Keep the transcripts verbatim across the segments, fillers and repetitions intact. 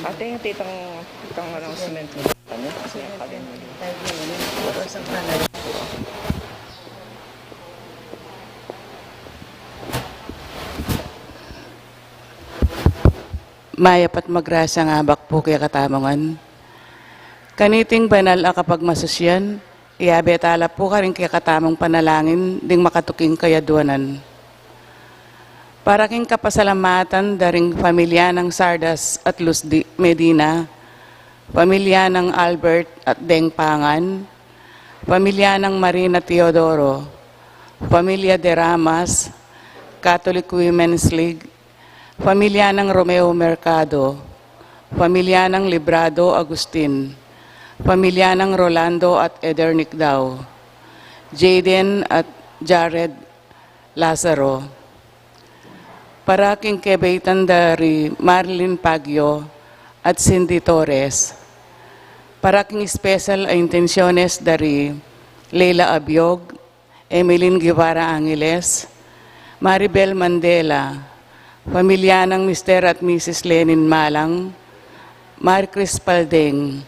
Ate, yung titang, titang announcement mo. Ano? Kasi yung kami mo. Mayap at magrasang abak pu kekatamu ngan. Kaniting banal a kapagmasusyan, iyabe tala pu karing kekatamung panalangin ding makatuking kayadwanan. Para king kapasalamatan da ring pamilya nang Sardas at Luz Di-, Medina, pamilya nang Albert at Deng Pangan, pamilya nang Marina Teodoro, pamilya De Ramas, Catholic Women's League, pamilya nang Romeo Mercado, pamilya nang Librado Agustin, pamilya nang Rolando at Eder Nicdao, Jaden at Jared Lazaro. Para king kebeitan da ri Marilyn Pagyo at Cindy Torres. Para king special a intensyones da ri Leila Abiog, Emeline Guevara Angeles, Maribel Mandela, pamilya nang Mister at Missus Lenin Malang, Maricris Paldeng,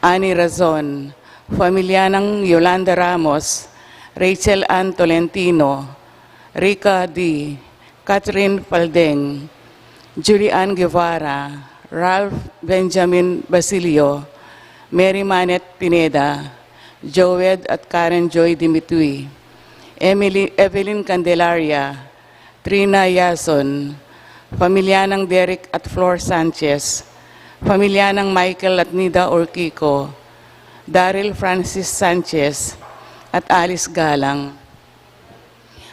Annie Razon, pamilya nang Yolanda Ramos, Rachel Ann Tolentino, Rica D, Catherine Paldeng, Julian Guevara, Ralph Benjamin Basilio, Mary Manette Pineda, Joed at Karen Joy Dimitui, Emily, Evelyn Candelaria, Trina Yason, pamilya nang Derek at Flor Sanchez, pamilya nang Michael at Nida Orquico, Daryl Francis Sanchez, at Alice Galang.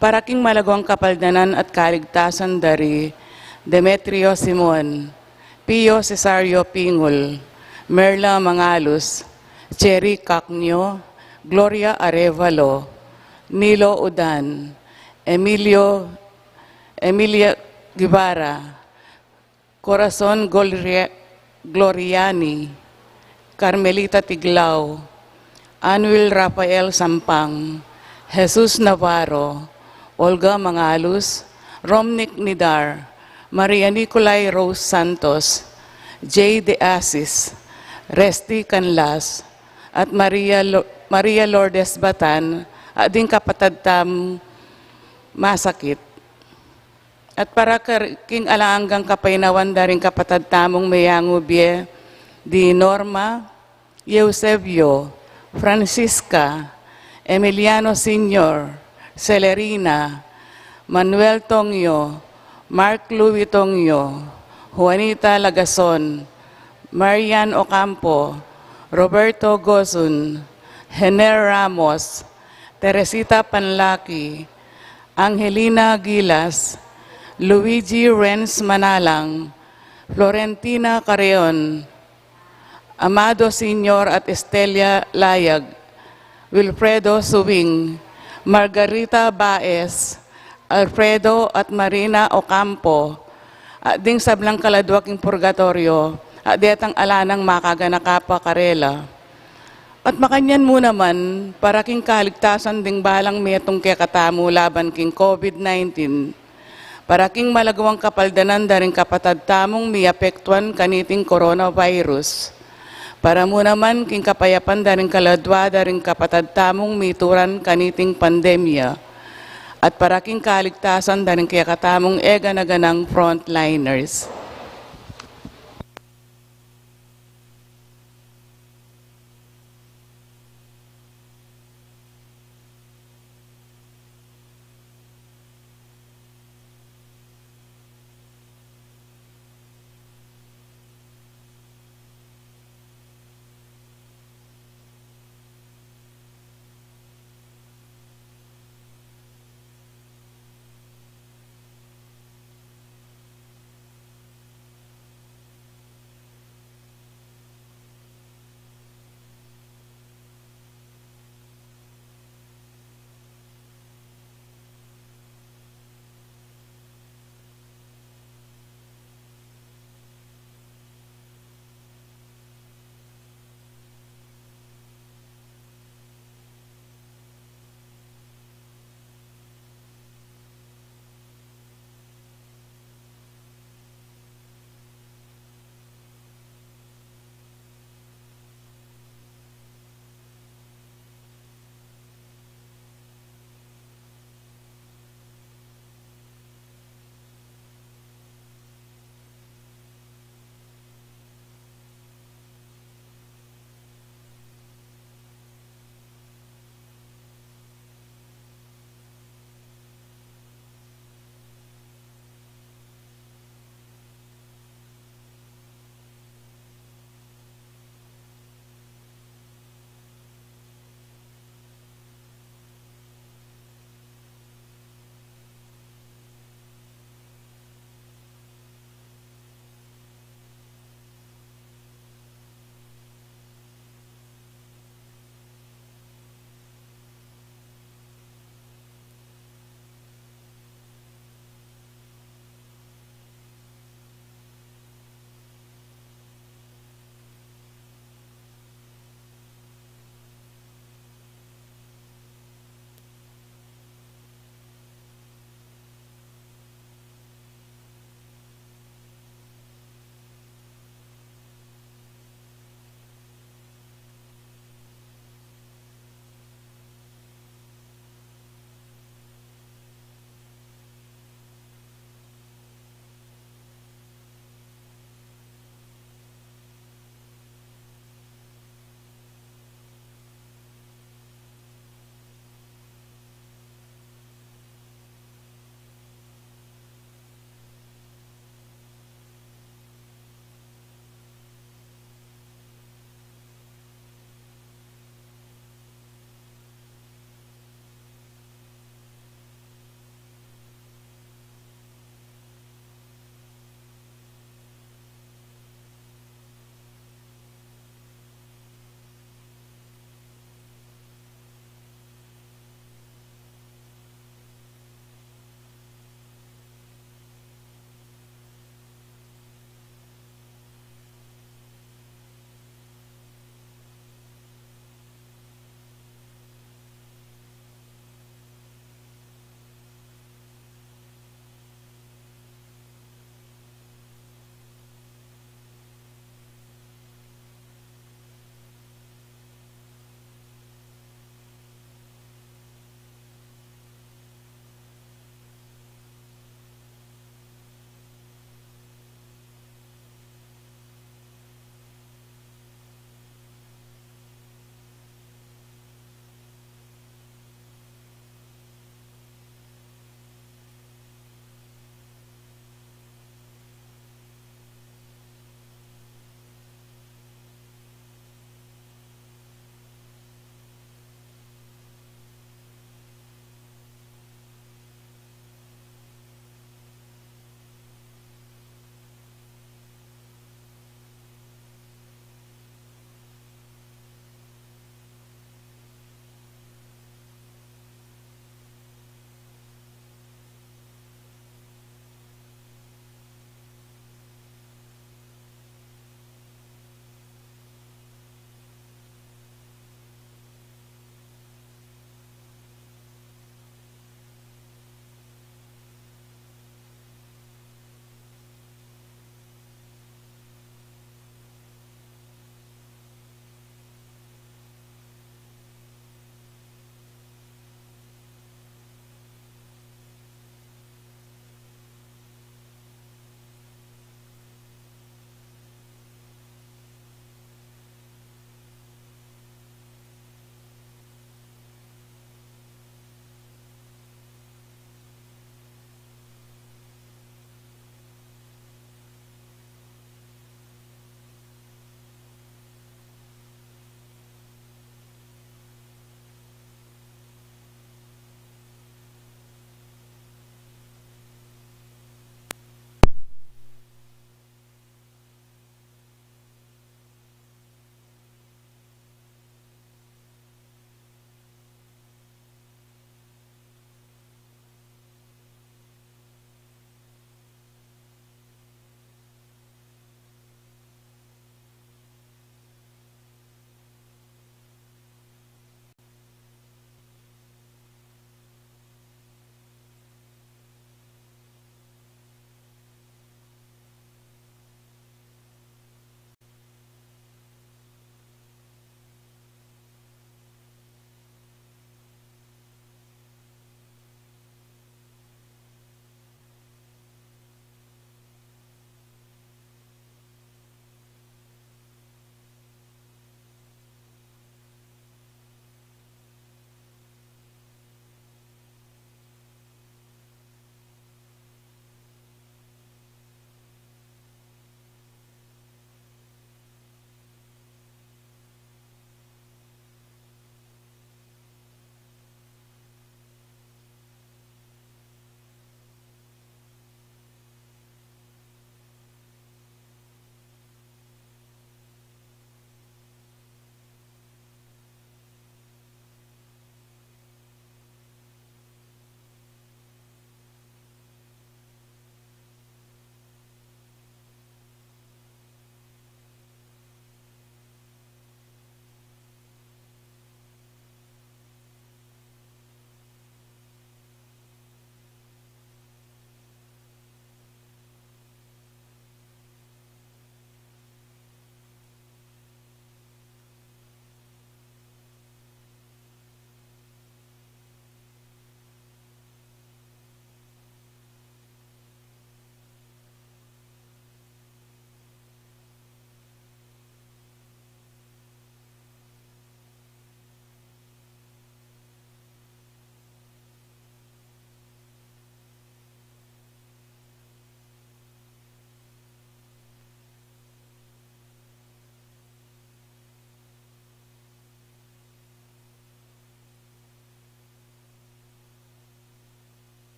Para king malaguang kapaldanan at kaligtasan da ri Demetrio Simon, Pio Cesario Pingul, Merla Mangalus, Cherry Cacnio, Gloria Arevalo, Nilo Udan, Emilio, Emilia Guevara, Corazon Gloria-, Gloriani, Carmelita Tiglao, Anuel Rafael Sampang, Jesus Navarro, Olga Mangalus, Romnick Nidar, Maria Nicolai Rose Santos, Jay De Asis, Resty Canlas, at Maria Lo-, Maria Lourdes Batan, at ding kapatad tam masakit. At para kar-, king alang anggang kapaynawan da ring kapatad tamung meyangu bie di Norma, Eusebio, Francisca, Emiliano Senior, Celerina, Manuel Tongyo, Mark Louis Tongyo, Juanita Lagason, Marian Ocampo, Roberto Gozun, Hener Ramos, Teresita Panlaki, Angelina Gilas, Luigi Renz Manalang, Florentina Carreon, Amado Senior at Estella Layag, Wilfredo Subing, Margarita Baez, Alfredo at Marina Ocampo, at ding sablang kaladua king purgatoryo, at detang ala nang makaganaka pa karela. At makanyan mu naman, para king kaligtasan ding balang metung kekatamu laban king COVID nineteen, para king malaguang kapaldanan da ring kapatad tamung miapektuan kaniting coronavirus, para mu naman king kapayapan da ring kaladua da ring kapatad tamung mituran kaniting pandemya, at para king kaligtasan da ring kekatamung e gana-ganang frontliners.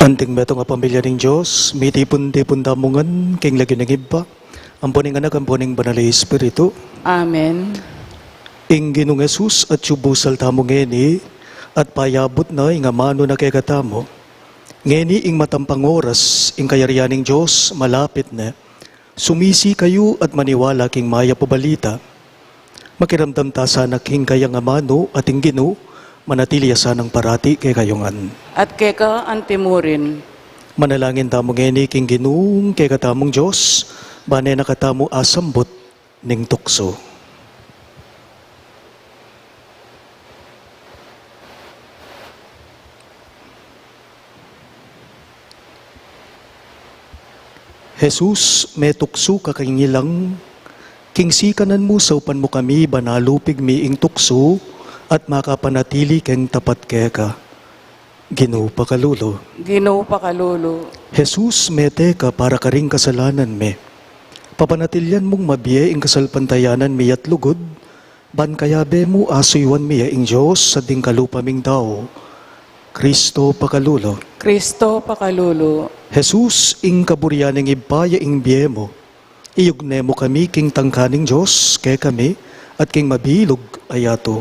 Anting metung a pamilya ning Dios, mitipun-tipun tamu ngan king lagyu ning Ibpa, ampo ning Anak, ampo ning Banal a Espiritu. Amen. Ing Ginung Jesus atyu busal tamu ngeni, at payabut na ing amanu na kekatamu. Ngeni ing matampang oras, ing kayarian ning Dios malapit ne. Sumisi kayu at maniwala king mayap a balita. Makiramdam ta sana king kayang amanu at ing Ginu manatili ya sanang parati kekayu ngan. At keka antimurin. Manalangin tamu ngeni king Ginung kekatamung Dios, ban e na katamu asambut ning tuksu. Jesus, metuksu ka king ilang, king sikanan mu saupan mu kami ban alupig mi ing tuksu at makapanatili keng tapat keka. Ginu pakalulu. Ginu pakalulu. Jesus, mete ka para karing kasalanan mi. Papanatilian mung mabie ing kasalpantayanan mi at lugud, ban kayabe mu asuyuan mi ya ing Dios at ding kalupa ming tau. Kristo pakalulu. Kristo pakalulu. Jesus, ing kaburian ning Ibpa ya ing bie mu. Iyugne mu kami king tangka ning Dios kekami at king mabilug a yatu.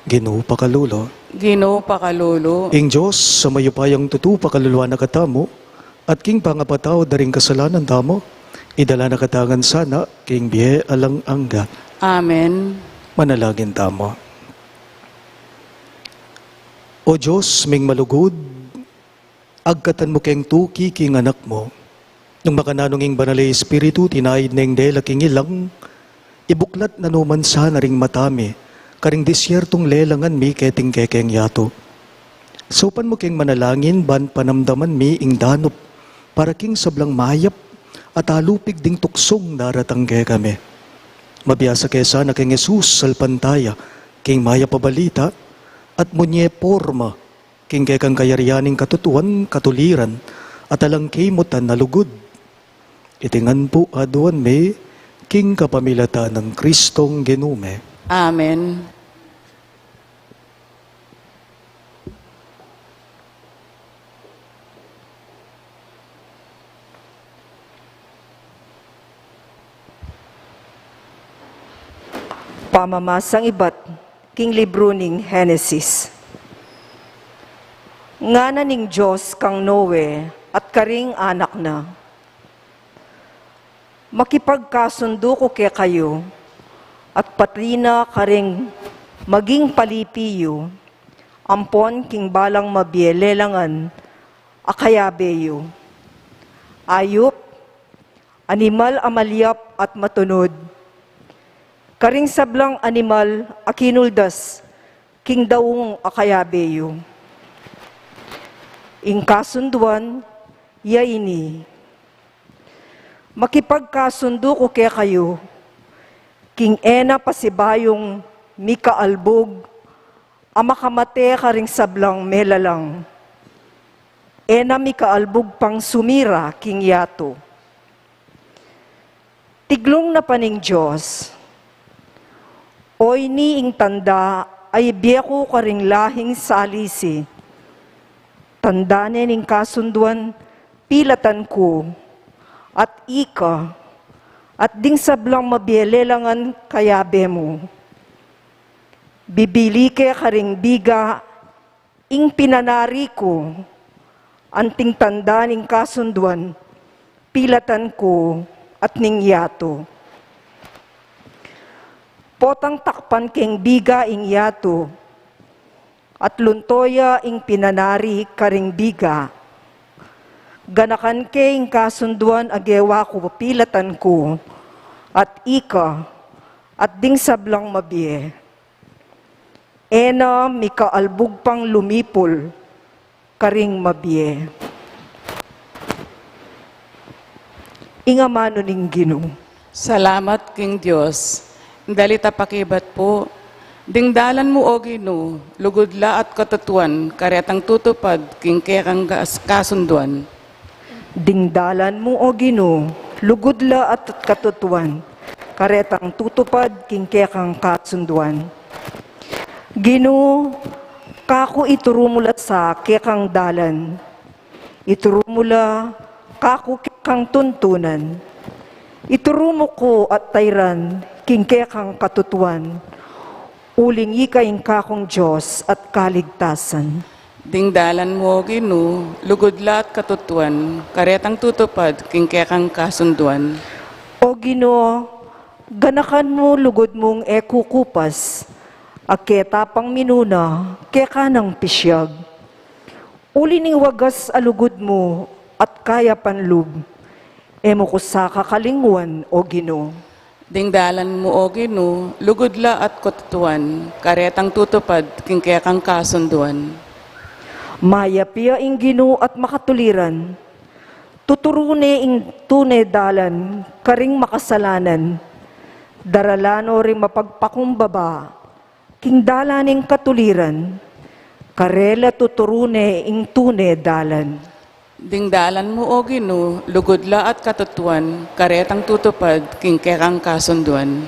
Ginu pakalulu. Ginu pakalulu. Ing Dios a mayupayang tutu pakaluluan na katamu, at king pangapatawad da ring kasalanan tamu, idala na kata ngan sana king bie alang angga. Amen. Manalangin tamu. O Dios ming malugud, agkatan mu keng tuki king Anak mu. Nung makananu ing Banal a Espiritu, tinaid neng dela king ilang, ibuklat na no man sana ring mata mi karing disyertung lelangan mi keting kekeng yatu. Saupan mu keng manalangin ban panamdaman mi ing danup para king sablang mayap at alupig ding tuksung daratang kekami. Mabiasa ke sana keng Jesus salpantaya king mayap a balita at munye porma king kekang kayarian ning katutuan, katuliran, at alang kimutan a lugud. Iti ngan pu aduan mi king kapamilatan nang Kristong Ginu mi. Amen. Pamamasang ibat king libru ning Henesis. Ngana ning Dios kang Noe at karing anak na, makipagkasundu ku kekayu, at pati na karing maging palipi yu, ampon king balang mabie lelangan a kayabe yu. Ayup, animal a malyap at matunud, karing sablang animal a kinuldas king daung a kayabe yu. Ing kasunduan ya ini, makipagkasundu ku kekayu, king e na pasibayung mikaalbug a makamate karing sablang melalang. E na mikaalbug pang sumira king yatu. Tiglung na pa ning Dios, o ini ing tanda a ibie ku karing lahing salisi. Tanda ne ning kasunduan pilatan ku, at ika, at ding sablang mabie lelangan kayabe mu. Bibili ke karing biga ing pinanari ku, anting tanda ning kasunduan pilatan ku at ning yatu. Potang takpan keng biga ing yatu, at lunto ya ing pinanari karing biga. Ganakan ke ing kasunduan a gewa ku pilatan ku, at ika, at ding sablang mabie. E na mikaalbug pang lumipul karing mabie. Ing amanu ning Ginu. Salamat king Dios. Ing dalit a pakibat pu. Ding dalan mu, O Ginu, lugud la at katutuan, karetang tutupad king kekang kas-, kasunduan. Ding dalan mu, O Ginu, lugud la at katutuan, karetang tutupad king kekang kasunduan. Ginu, kaku ituru mu la sa kekang dalan. Ituru mu la kaku kekang tuntunan. Ituru mu ku at tairan king kekang katutuan. Uling ika ing kakung Dios at kaligtasan. Ding dalan mu, O Ginu, lugud la at katutuan, karetang tutupad king kekang kasunduan. O Ginu, ganakan mu lugud mung e kukupas, a keta pang minuna, keka nang pisiag. Uli ning wagas a lugud mu at kayapan lub, e mu ku sa kakalingwan, O Ginu. Ding dalan mu, O Ginu, lugud la at katutuan, karetang tutupad king kekang kasunduan. Mayap ya ing Ginu at makatuliran, tuturu ne ing tune dalan karing makasalanan, daralan no ring mapagpakumbaba king dalan ning katuliran, karela tuturu ne ing tune dalan. Ding dalan mu, O Ginu, lugud la at katutuan, karetang tutupad king kekang kasunduan.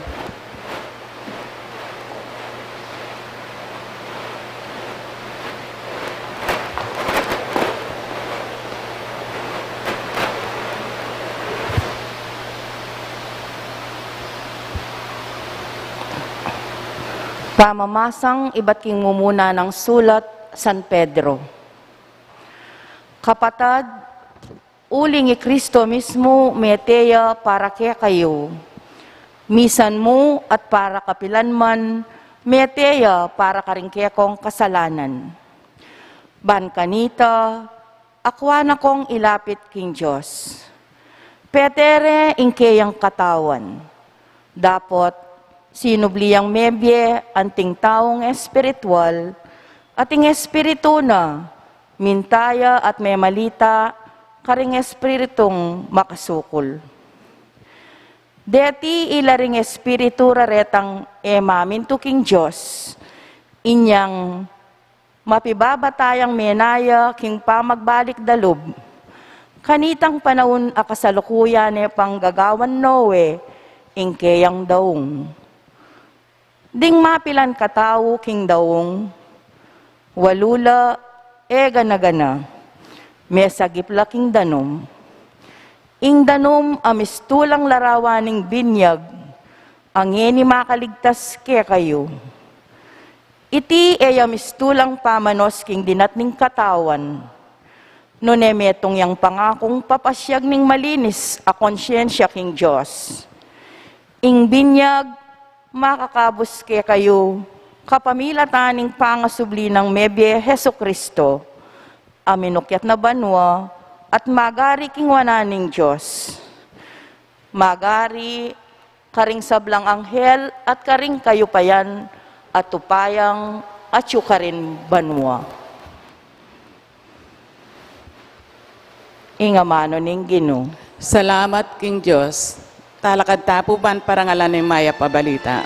Pamamasang ibat king mumuna nang sulat San Pedro. Kapatad, uling i Kristo mismu mete ya para kekayu, misan mu at para kapilan man mete ya para karing kekong kasalanan. Ban kanita, akua na kong ilapit king Dios. Pete re ing keyang katawan. Dapot, sinubli yang mebie anting taung espiritual, at ing Espiritu na, minta ya at memalita karing espiritung makasukul. Deti ila ring espiritu ra retang e mamintu king Dios, inyang mapibabata yang menaya king pamagbalik da lub. Kanitang panaun a kasalukuyan ne pang gagawan Noe ing keyang daung. Ding mapilan katau king daung, walu la e gana-gana, mesagip la king danum. Ing danum a mistulang larawan ning binyag, a ngeni makaligtas kekayu. Iti e ya mistulang pamanos king dinatning katawan, nune metung yang pangakung papasiag ning malinis a konsiensya king Dios. Ing binyag makakabus kekayu kapamilatan ning pangasubli nang mebie Jesucristo, a minukyat na banua at magari king wanan ning Dios. Magari karing sablang anghel at karing kayupayan a tupayang atyu karin banua. Ing amanu ning Ginu. Salamat king Dios. Talakad ta pu ban parangalan ing mayap a balita.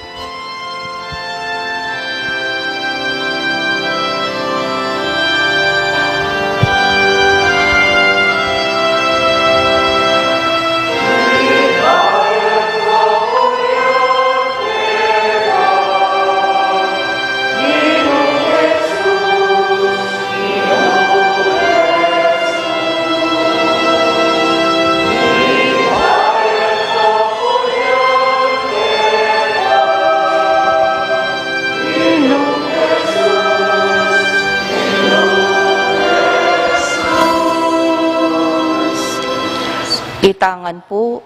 Itangan pu,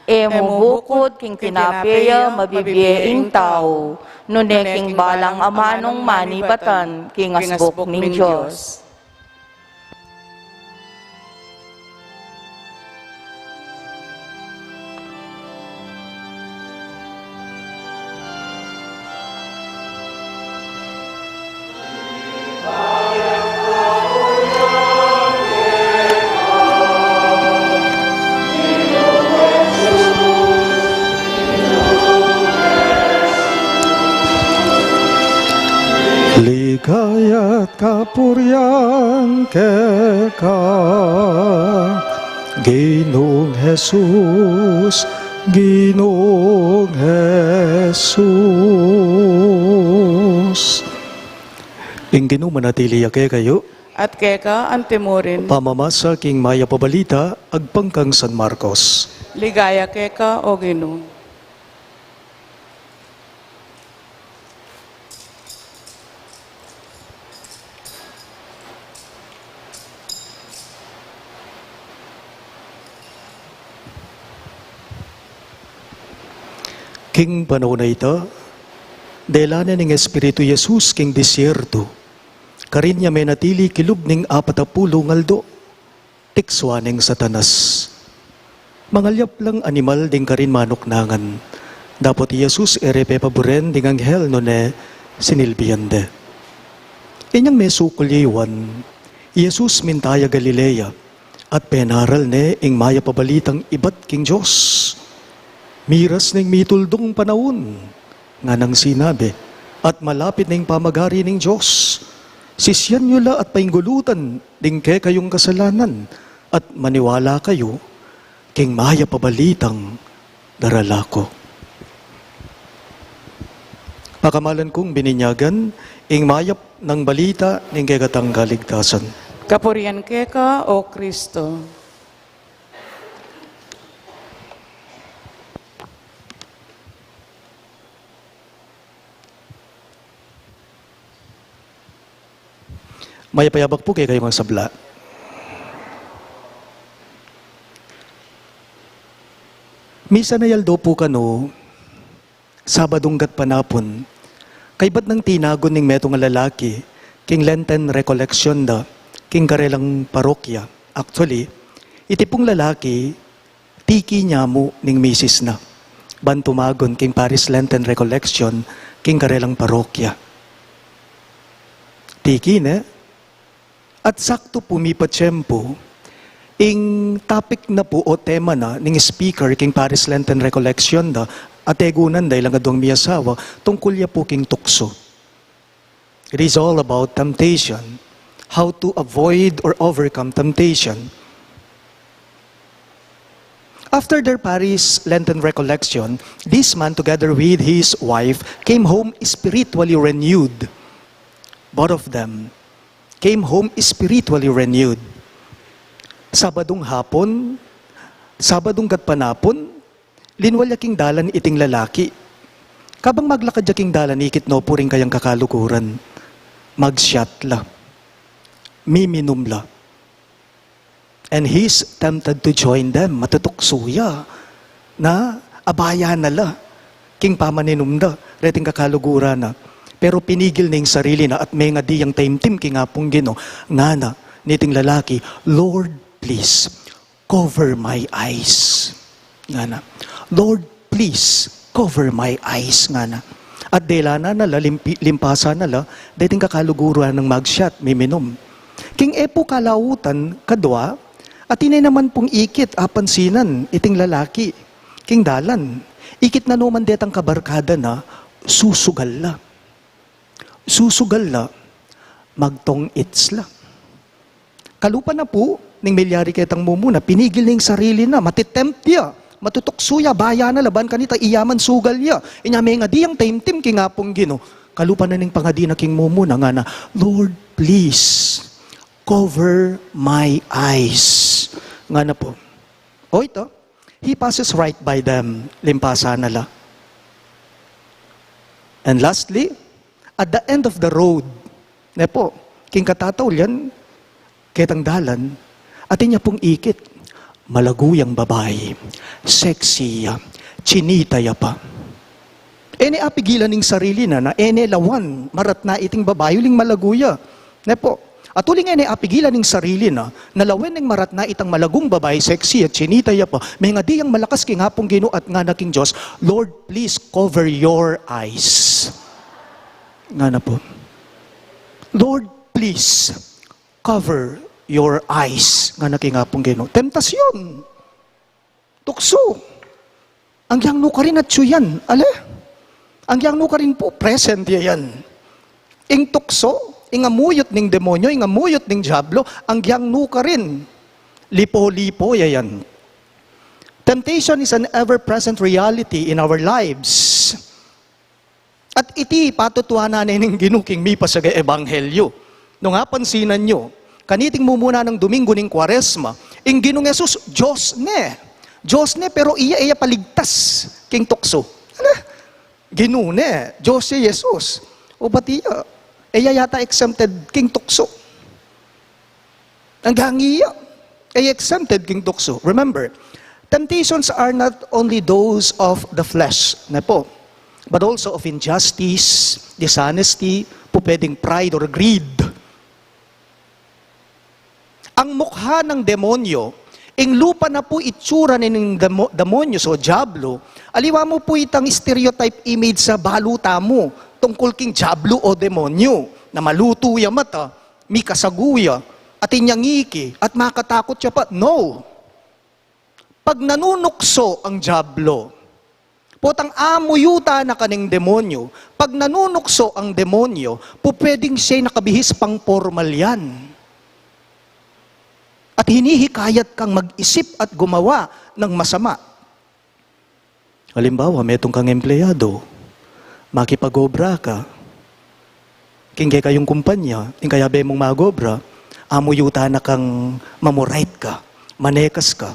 e mu bukud king tinape ya mabibie ing tau, nune king balang amanung manibatan king asbuk ning Dios. Ligaya't kapurian keka, Ginung Jesus, Ginung Jesus. Ing Ginu manatili ya kekayu. At keka antimurin. Pamamasa king Mayap a Balita agpang kang San Marcos. Ligaya keka, O Ginu. King panaun a ita, dela ne ning Espiritu Jesus king disyertu. Karin ya menatili kilub ning apat a pulung aldo. Tikswan neng Satanas. Mangalyap lang animal ding karin manuknangan. Dapot i Jesus e re pepaburen ding anghel nune sinilbian de. Inyang mesukul ya i Juan, i Jesus minta ya Galilea, at penaral ne ing Mayap a Balitang ibat king Dios. Miras neng mituldung panaun, nganang sinabi, at malapit neng pamagari ning Dios. Sisian yu la at painggulutan ding kekayung kasalanan, at maniwala kayu king Mayap a Balitang darala ku. Pakamalan kung bininyagan, ing mayap nang balita ning kekatang kaligtasan. Kapurian keka, O Kristo. Mayap a yabak pu kekayung sabla. Misan a aldo pu kanu, Sabadung gatpanapun, kaybat nang tinagun ning metung a lalaki king Lenten Recollection da king karelang parokya. Actually, iti pung lalaki, tiki ne mu ning misis na ban tumagun king Parish Lenten Recollection king karelang parokya. Tiki ne, at saktu pu mipatiempu, ing topic na pu o tema na ning speaker king Parish Lenten Recollection da, ategunan da ilang adwang miasawa, tungkul ya pu king tuksu. It is all about temptation, how to avoid or overcome temptation. After their Parish Lenten Recollection, this man, together with his wife, came home spiritually renewed. Both of them came home spiritually renewed. Sabadung hapun, Sabadung gatpanapun, linwal ya king dalan iting lalaki. Kabang maglakad ya king dalan, ikit no pu ring kayang kakaluguran. Magsiat la. Miminum la. And he's tempted to join them. Matutuksu ya na abaya na la king pamaninum da reting kakaluguran na. Pero pinigil ne ing sarili na at mengadi yang taimtim king Apung Ginu. Ngana niting lalaki, "Lord, please, cover my eyes." Ngana, "Lord, please, cover my eyes," ngana. At dela na na la, limpi-, limpasan na la deting kakaluguran nang magsiat, miminum. King e pu kalautan, kadwa, atin ne naman pung ikit apansinan iting lalaki king dalan. Ikit na no man detang kabarkada na, susugal la. Susugal la, magtong-its la. Kalupa na pu ning milyari ketang mumuna, pinigil ne ing sarili na, matitempt ya, matutuksu ya, abaya na la, ban kanita iya man sugal ya. Inya mengadi yang taimtim king Apung Ginu. Kalupa na ning pangadi na king mumuna, ngana, "Lord, please, cover my eyes." Ngana pu. O ita, he passes right by them, limpasan na la. And lastly, at the end of the road, ne pu, king katataulian ketang dalan, atin ya pung ikit, malagu yang babai, sexy ya, chinita ya pa. E ne apigilan ing sarili na, na e ne lawen, maratna iting babai uling malagu ya. Ne pu, at uling e ne apigilan ing sarili na, na lawen neng maratna itang malagung babai, sexy at chinita ya pa, mengadi yang malakas king Apung Ginu at ngana king Dios, "Lord, please cover your eyes." Ngana pu, "Lord, please cover your eyes." Ngana king Apung Ginu. Temptasyun. Tuksu. Agyang nukarin atyu yan. Ale? Agyang nukarin pu, present ya yan. Ing tuksu, ing amuyut ning demonyo, ing amuyut ning diablo, agyang nukarin, lipo-lipo ya yan. Temptation is an ever-present reality in our lives. At iti patutuanan ne ning Ginu king mipasaga ebanghelyo. Nung apansinan yu, Kaniting mumuna nang Domingo ning Kuaresma, ing Ginung Jesus, Dios ne. Dios ne, pero iya, iya paligtas king tuksu. Ala, Ginu ne, Dios si Jesus. O ba't iya, iya yata exempted king tuksu. Anggang iya, iya exempted king tuksu. Remember, temptations are not only those of the flesh, ne po, but also of injustice, dishonesty, pupwedeng pride or greed. Ang mukha ng demonyo, ing lupa na po itsura ning demo-, demonyo o diablo, aliwa mu po itang stereotype image sa balu tamu tungkul king diablo o demonyo, na malutu ya mata, mikasagu ya, atin yang iki, at makatakut ya pa. No. Pag nanunukso ang diablo, potang amuyutan na ka ning demonyo, pag nanunukso ang demonyo, pupwedeng siya'y nakabihis pang pormal yan. At hinihikayat kang mag-isip at gumawa ng masama. Halimbawa, metung kang empleyado, makipag-obra ka, king kekayung kumpanya, ing kayabe mung mag-obra, amuyutan na kang mamorayt ka, manekas ka.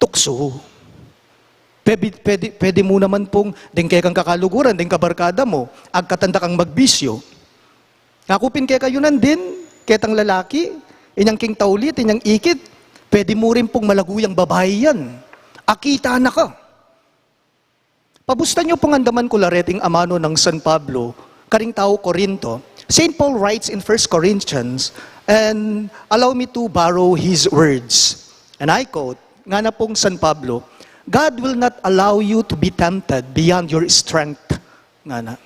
Tuksu. Pwede, pwede, pwede mu naman pung, deng kekang kakaluguran, deng kabarkada mu, agkatan da kang magbisyo. Ngaku pin kekayu nandin, ketang lalaki, inyang king taulit, inyang ikit, pwede mu rin pung malagu yang babai yan. Akita na ka. Pabustan yu pung andaman ku la reting amanu nang San Pablo karing tau Corinto. Saint Paul writes in First Corinthians, and allow me to borrow his words. And I quote, ngana pung San Pablo, "God will not allow you to be tempted beyond your strength." Ngana.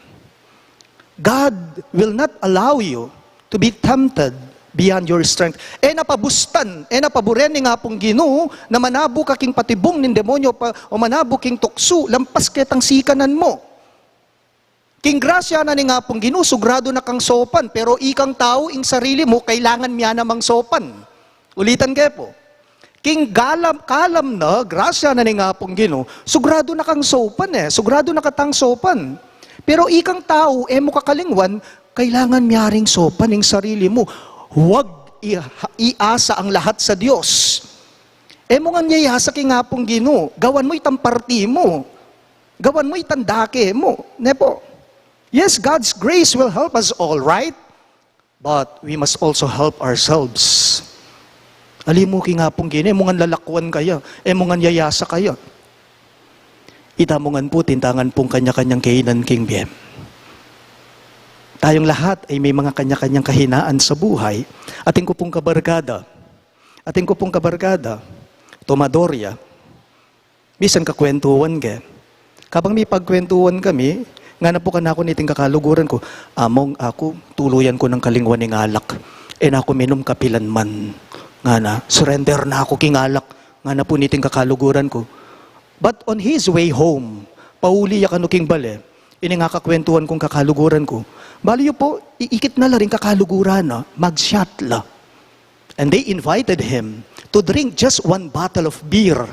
God will not allow you to be tempted beyond your strength. E na pabustan, e na paburen ning Apung Ginu na manabu ka king patibung ning demonyo pa, o manabu king tuksu, lampas ketang sikanan mu. King grasya na ning Apung Ginu, sugradu na kang saupan, pero ikang tau, ing sarili mu, kailangan mya namang saupan. Ulitan ke pu. King galam, kalam na, grasya na ning Apung Ginu, sugradu na kang saupan e, sugradu na katang saupan. Pero ikang tau, e mu kakalingwan, kailangan mya ring saupan ing sarili mu. Huwag i-, iasa ang lahat sa Dios. E mu ngan yayasa king Apung Ginu, gawan mu itang parti mu. Gawan mu itang dake mu. Ne pu? Yes, God's grace will help us all, right? But we must also help ourselves. Ali mu king Apung Ginu, e mu ngan lalakwan kaya, e mu ngan yayasa kaya. Ita mu ngan pu, tintangan pung kanya-kanyang kainan king bie. Tayong lahat ay may mga kanya-kanyang kahinaan sa buhay. Atin ku pung kabarkada, atin ku pung kabarkada, tomador ya. Misan kakwentuhan ke. Kabang mipagkwentuhan kami, ngana pu kanaku niting kakaluguran ku, "Among, aku, tuluyan ku nang kalingwan ing alak. E na ku minum kapilan man." Ngana, "Surrender na aku king alak." Ngana pu niting kakaluguran ku. But on his way home, pauli ya kanu king bale, ini nga kakwentuhan kung kakaluguran ku. Bale yu pu, iikit na la ring kakaluguran na, mag-shot la. And they invited him to drink just one bottle of beer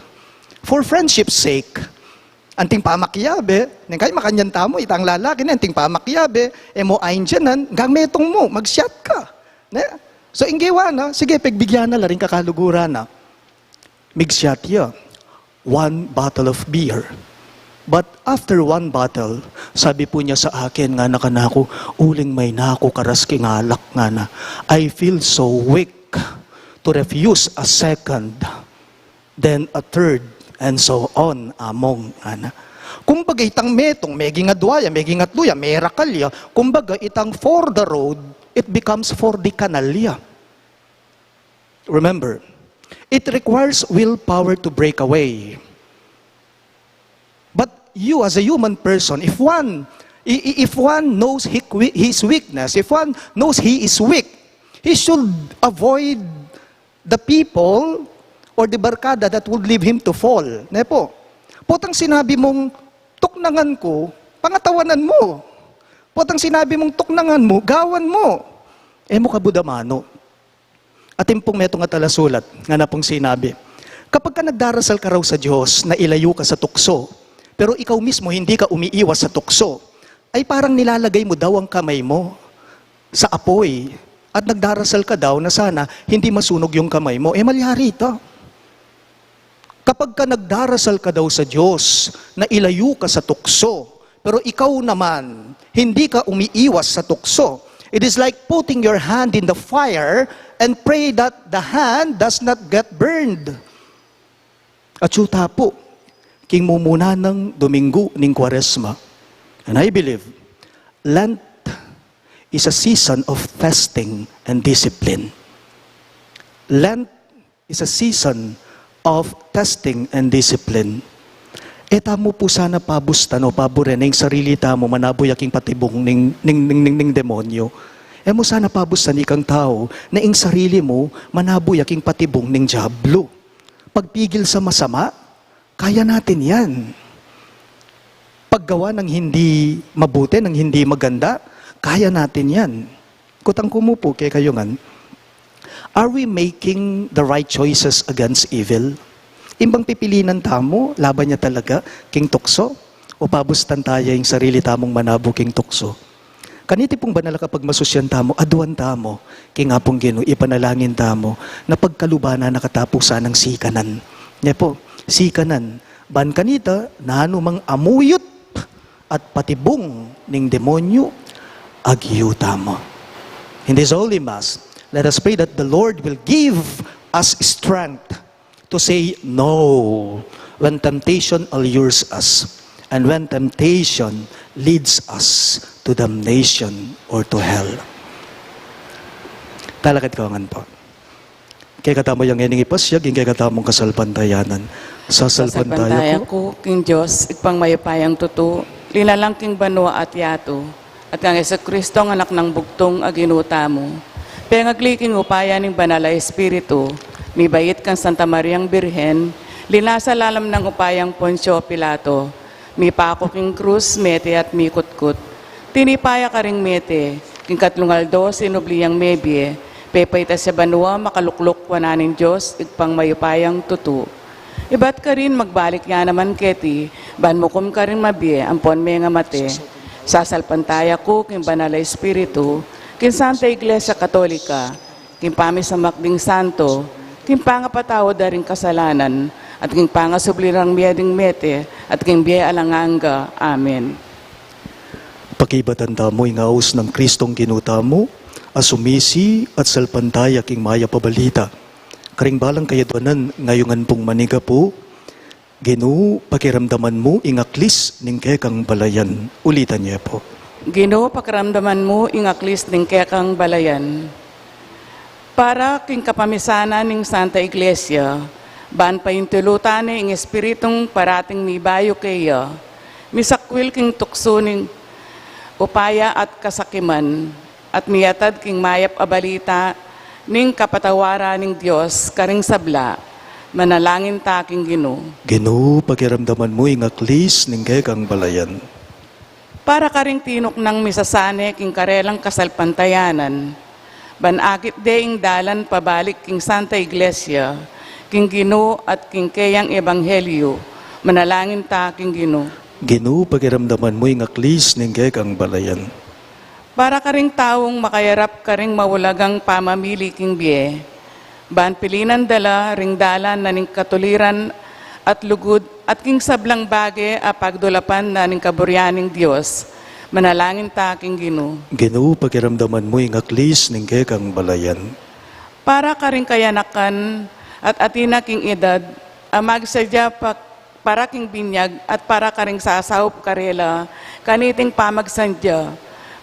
for friendship's sake. Anting pamakiabe, neng kaya makanyan tamu, itang lalaki na, anting pamakiabe, e mu aindianan, gang metung mu, mag-shot ka. Ne? So, ing gewa na, sige, pegbigyan na la ring kakaluguran na. Mig-shot ya. One bottle of beer. But after one bottle, sabi pu niya sa akin, ngana kanaku, "Uling mayna ku karas king alak," ngana. "I feel so weak to refuse a second, then a third, and so on, Among," ngana. Kumbaga itang metung, meging adwa ya, meging atlu ya, merakal ya. Kumbaga itang for the road, it becomes for the kanal ya. Remember, it requires willpower to break away. But you, as a human person, if one, i-, i-, if one knows hi-, his weakness, if one knows he is weak, he should avoid the people or the barkada that would lead him to fall. Ne pu? Potang sinabi mung, "Tuknangan ku," pangatawanan mu. Potang sinabi mung, "Tuknangan mu," gawan mu. E mu kabud amanu. Atin pung metung a talasulat, ngana pung sinabi, "Kapag ka nagdarasal ka raw sa Dios na ilayu ka sa tukso, pero ikaw mismo hindi ka umiiwas sa tukso, ay parang nilalagay mo daw ang kamay mo sa apoy At nagdarasal ka daw na sana hindi masunog yung kamay mo. E, malyari ito. Kapag ka nagdarasal ka daw sa Diyos na ilayu ka sa tukso, pero ikaw naman, hindi ka umiiwas sa tukso. It is like putting your hand in the fire and pray that the hand does not get burned. At yu ta pu, king mumuna nang Dominggu ning Kuaresma. And I believe, Lent is a season of testing and discipline. Lent is a season of testing and discipline. E tamu pu sana pabustan o paburen na ing sarili tamu manabu ya king patibung ning, ning, ning, ning, ning demonyo. E mu sana pabustan ikang tau na ing sarili mu manabu ya king patibung ning diablo. Pagpigil sa masama, kaya natin yan. Paggawa ng hindi mabuti, ng hindi maganda, kaya natin yan. Kutang ku mu pu kekayu ngan, are we making the right choices against evil? Ing bang pipilinan tamu, laban ya talaga king tukso? O pabustan ta ya ing sarili tamung manabu king tukso? Kaniti pung banal a kapagmasusyan tamu, aduan tamu king Apung Ginu, ipanalangin tamu na pagkaluban na katapusan ning sikanan. Nye pu, sikanan, ban kanita, nanu mang amuyut at patibung ning demonyo, agyu tamu. In this Holy Mass, let us pray that the Lord will give us strength to say no when temptation allures us and when temptation leads us to damnation or to hell. Talakad kayu ngan pu. Kekatamu yang ngening ipasyag ing kekatamung kasalpantayanan. Sasalpantaya ku king Dios, Ibpang mayupayang tutu, linalang king banua at yatu, at kang Jesucristo, Anak nang bugtung a Ginu tamu. Pengagli king upaya ning Banal a Espiritu, mibait kang Santa Mariang Birhen, linasa lalam nang upayang Poncio Pilato, mipaku king krus, mete at mikutkut. Tinipa ya karing mete, king katlung aldo sinubli yang mebie, pepaitas ya banua, makalukluk wanan ning Dios, Ibpang mayupayang tutu. Ibat karin magbalik ya naman keti, ban mukum karing mabie ampon mengamate. Sasalpantaya ku king Banal a Espiritu, king Santa Iglesia Katolika, king pamisamak ding santo, king pangapatawad da ring kasalanan, at king pangasubli rang mie ding mete, at king bie alang angga. Amen. Pakibatan tamu ing aus nang Kristong Ginu tamu, a sumisi at salpantaya king mayap a balita. Karing balang kayaduanan, ngayun ngan pung manigapu, Ginu, pakiramdaman mu ing aklis ning kekang balayan. Ulitan ye pu. Ginu, pakiramdaman mu ing aklis ning kekang balayan. Para king kapamisanan ning Santa Iglesia, ban paintulutan ne ing Espiritung parating mibayu keya, misakwil king tuksu ning upaya at kasakiman, at miatad king mayap a balita ning kapatawaran ning Dios karing sabla, manalangin ta king Ginu. Ginu, pakiramdaman mu ing aklis ning kekang balayan. Para karing tinuknang misasane king karelang kasalpantayanan, ban akit de ing dalan pabalik king Santa Iglesia, king Ginu at king keyang ebanghelyu, manalangin ta king Ginu. Ginu, pakiramdaman mu ing aklis ning kekang balayan. Para karing taung makayarap karing maulagang pamamili king bie, ban pilinan da la ring dalan na ning katuliran at lugud, at king sablang bage a pagdulapan na ning kaburian ning Dios, manalangin ta king Ginu. Ginu, pakiramdaman mu ing aklis ning kekang balayan. Para karing kayanakan at atin na king edad, a magsadya pa para king binyag at para karing sasaup karela kaniting pamagsadya,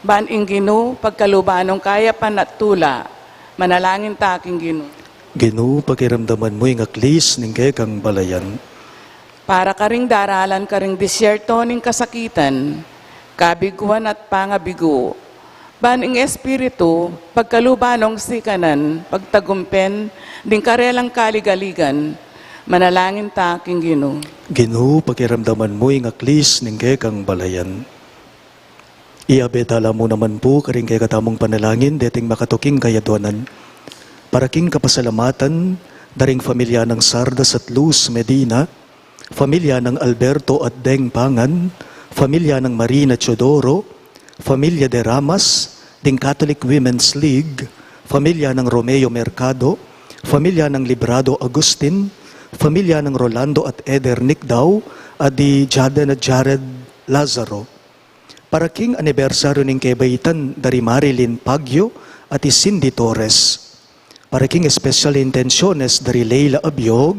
ban ing Ginu pagkaluban nong kayapan at tula, manalangin ta king Ginu. Ginu, pakiramdaman mu ing aklis ning kekang balayan. Para karing daralan karing disyerto ning kasakitan, kabiguan at pangabigu, ban ing Espiritu pagkaluban nong sikanan pagtagumpen ding karelang kaligaligan, manalangin ta king Ginu. Ginu, pakiramdaman mu ing aklis ning kekang balayan. Iabe ta la mu naman pu karing kekatamung panalangin deting makatuking kayaduanan. Para king kapasalamatan da ring familia nang Sardas at Luz Medina, familia nang Alberto at Deng Pangan, familia nang Marina Teodoro, familia de Ramas, ding Catholic Women's League, Familia nang Romeo Mercado, familia nang Librado Agustin, familia nang Rolando at Eder Nicdao, at di Jaden at Jared Lazaro. Para king anibersaryu ning kebaitan da ri Marilyn Pagyo at i Cindy Torres. Para king espesyal intensiones da ri Leila Abiog,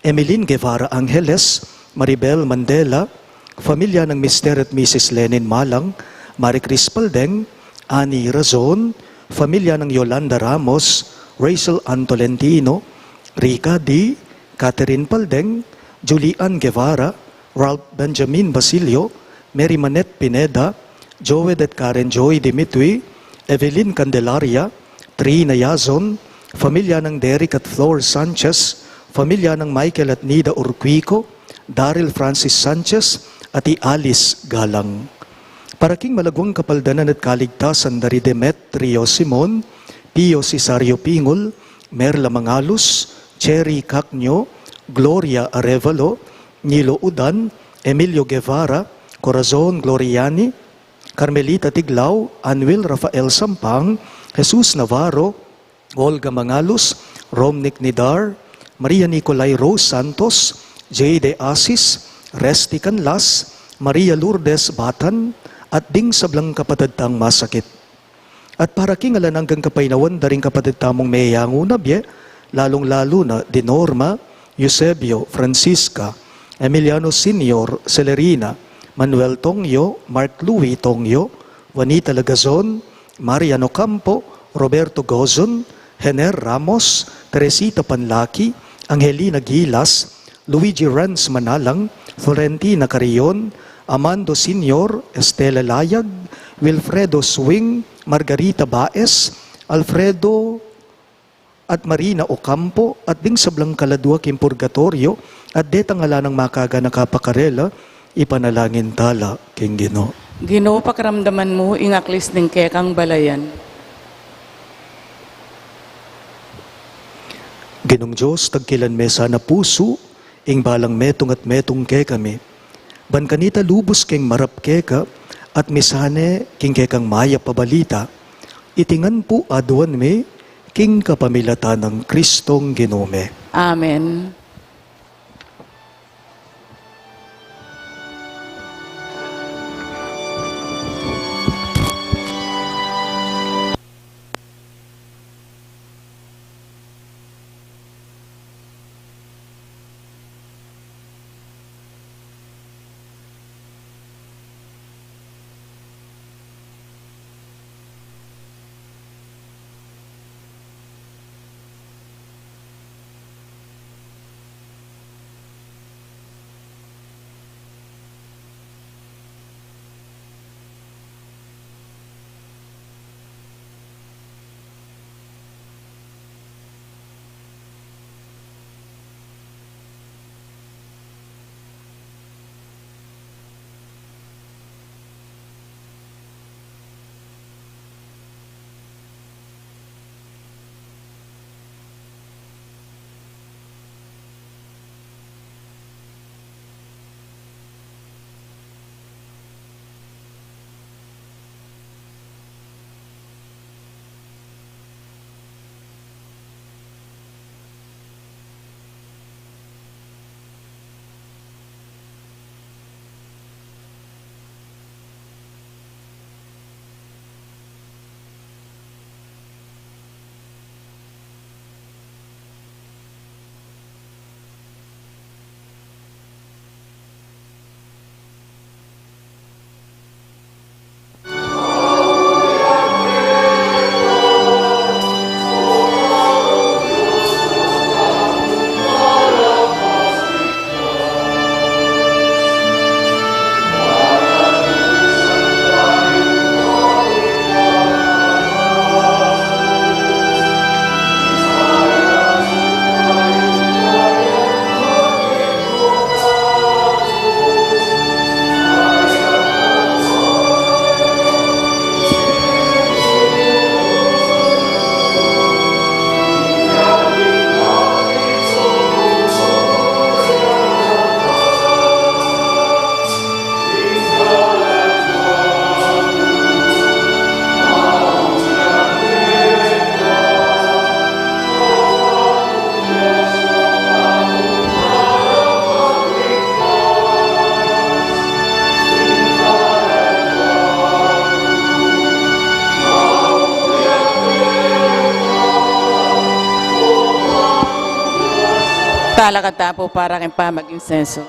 Emeline Guevara Angeles, Maribel Mandela, familia nang Mister at Missus Lenin Malang, Marie Chris Paldeng, Annie Razon, familia nang Yolanda Ramos, Rachel Ann Tolentino, Rica D, Catherine Paldeng, Julie Ann Guevara, Ralph Benjamin Basilio, Mary Manette Pineda, Joed at Karen Joy Dimitri, Evelyn Candelaria, Trina Yazon, familia nang Derek at Flor Sanchez, familia nang Michael at Nida Urquico, Daryl Francis Sanchez, at i Alice Galang. Para king malaguang kapaldanan at kaligtasan da ri Demetrio Simon, Pio Cesario Pingul, Merla Mangalus, Cherry Cacño, Gloria Arevalo, Nilo Udan, Emilio Guevara, Corazon Gloriani, Carmelita Tiglao, Anwil Rafael Sampang, Jesus Navarro, Olga Mangalus, Romnick Nidar, Maria Nicolai Rose Santos, Jay De Asis, Resty Canlas, Maria Lourdes Batan, at ding sablang kapatad tang masakit. At para king alang anggang kapaynawan da ring kapatad tamung meyangu na bie, lalung-lalu na di Norma, Eusebio, Francisca, Emiliano Senior, Celerina, Manuel Tongyo, Mark Louis Tongyo, Juanita Lagazon, Marian Ocampo, Roberto Gozon, Hener Ramos, Teresita Panlaki, Angelina Gilas, Luigi Renz Manalang, Florentina Carrion, Amando Senior, Estela Layag, Wilfredo Swing, Margarita Baez, Alfredo at Marina Ocampo, at ding sablang kaladua king purgatoryo, at detang ala nang makaganaka pa karela, ipanalangin tala king Ginu. Ginu, pakiramdaman mu ing aklis ning kekang balayan. Ginung Dios, tagkilan me sana pusu ing balang metung at metung kekami, ban kanita lubus keng marap keka at misane king kekang mayap a balita. Iti ngan pu aduan mi king kapamilatan nang Kristong Ginu mi. Amen. Talakad ta pu para king pamag-insenso.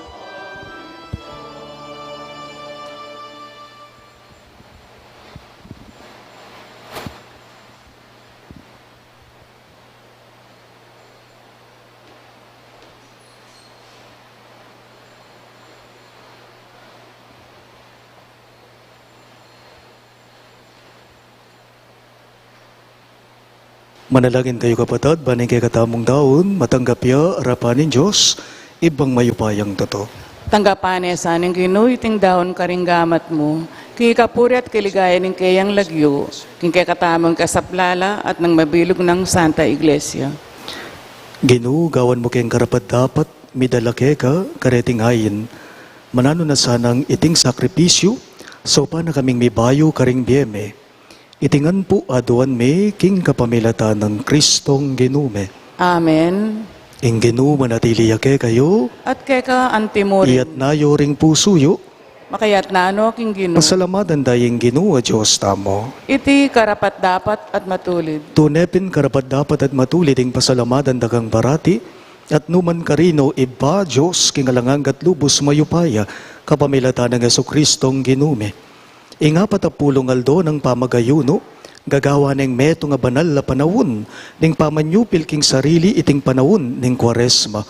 Manalangin kayu, kapatad, ban ing kekatamung daun matanggap ya arapan ning Dios, Ibpang mayupayang tutu. Tanggapan na sa ning Ginu iting daun karing gamat mu, king kapurian at kaligaya ning keyang lagyu, king kekatamung kasaplalan at ning mabilug nang Santa Iglesia. Ginu, gawan mu keng karapat-dapat midala keka kareting ain, mananu na sanang iting sakripisyu, saupan na kaming mibayu karing bie mi. Iti ngan pu aduan mi king kapamilatan nang Kristong Ginu mi. Amen. Ing Ginu manatili ya kekayu. At keka antimurin. Iyatas yu ring pusu yu. Makayatas no king Ginu. Pasalamatan taya ing Ginu a Dios tamu. Iti karapat-dapat at matulid. Tune pin karapat-dapat at matulid ing pasalamatan da kang parati, at nu man karin, O Ibpa, Dios king alang angga at lubus mayupaya, kapamilatan nang Jesukristong Ginu mi. Ing apat a pulung aldo nang pamag-ayunu, gagawan neng metung a banal a panaun ning pamanyupil king sarili iting panaun ning Kuaresma.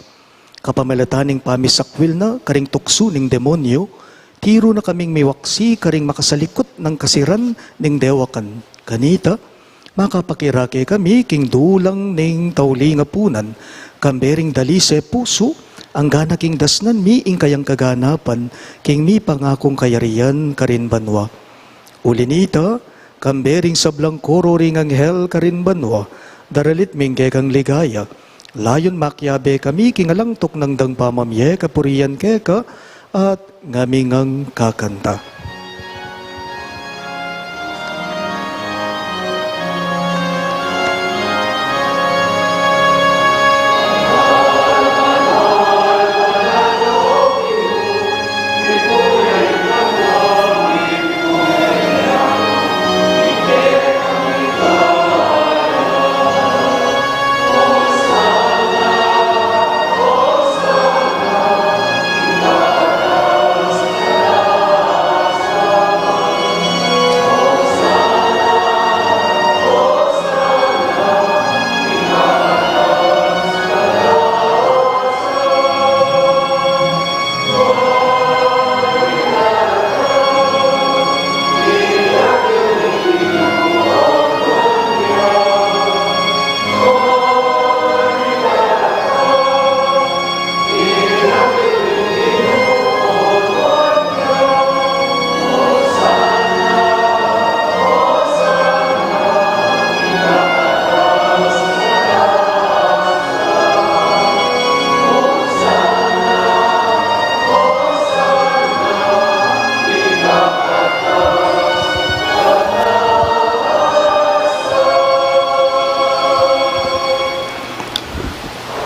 Kapamilatan ning pamisakwil na karing tuksu ning demonyu, tiru na kaming miwaksi karing makasalikut nang kasiran ning dewakan. Kanita, makapakirake kami king dulang ning tauling a punan, kambe ring dalise pusu, anggana king dasnan mi ing kayang kaganapan king mipangakung kayarian karin banua. Uli nita, kambe ring sablang koro ring anghel karin banua, daralit mi ing kekang ligaya, layun makiabe kami king alang tuknang dang pamamie kapurian keka, at ngaming kakanta.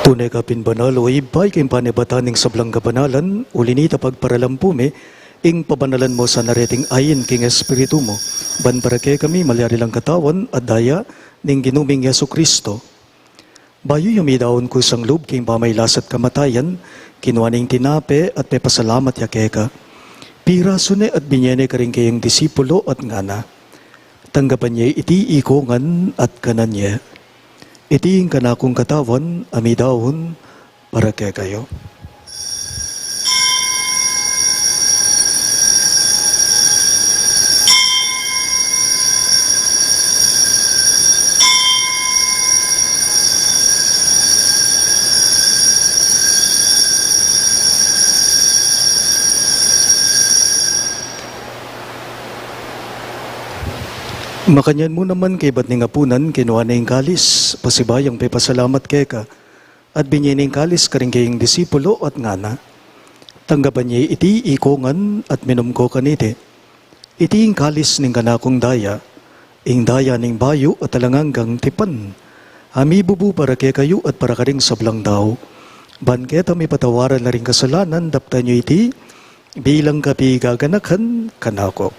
Tune ka pin banal, o Ibpa, ika ing panibatan ning sablang kabanalan, uli nita pagparalan pu mi ing pabanalan mu sana reting ain king Espiritu mu, ban para kekami malyari lang Katawan at Daya ning Ginu ming Jesucristo. Bayu ya midaun kusang lub king pamailas at kamatayan, kinua ne ing tinape at pepasalamat ya keka. Pirasu ne at binie ne karing keyang disipulo at ngana: Tanggapan ye iti ikongan at kanan ye. Iti ing kanakung Katawan a midaun para kekayu. Makanyan mu naman kaybat ning apunan, kinua ne ing kalis, pasibayung pepasalamat keka, at binie ne ing kalis karing keyang disipulo at ngana: Tanggapan ye iti ikongan at minum ko kaniti. Iti ing kalis ning kanakung daya, ing daya ning bayu at alang anggang tipan, a mibubu para kekayu at para karing sablang tau. Ban keta mipatawaran la ring kasalanan, daptan yu iti bilang kapigaganakan kanaku.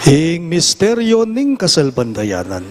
Ing misteryo ning kasalpantayanan.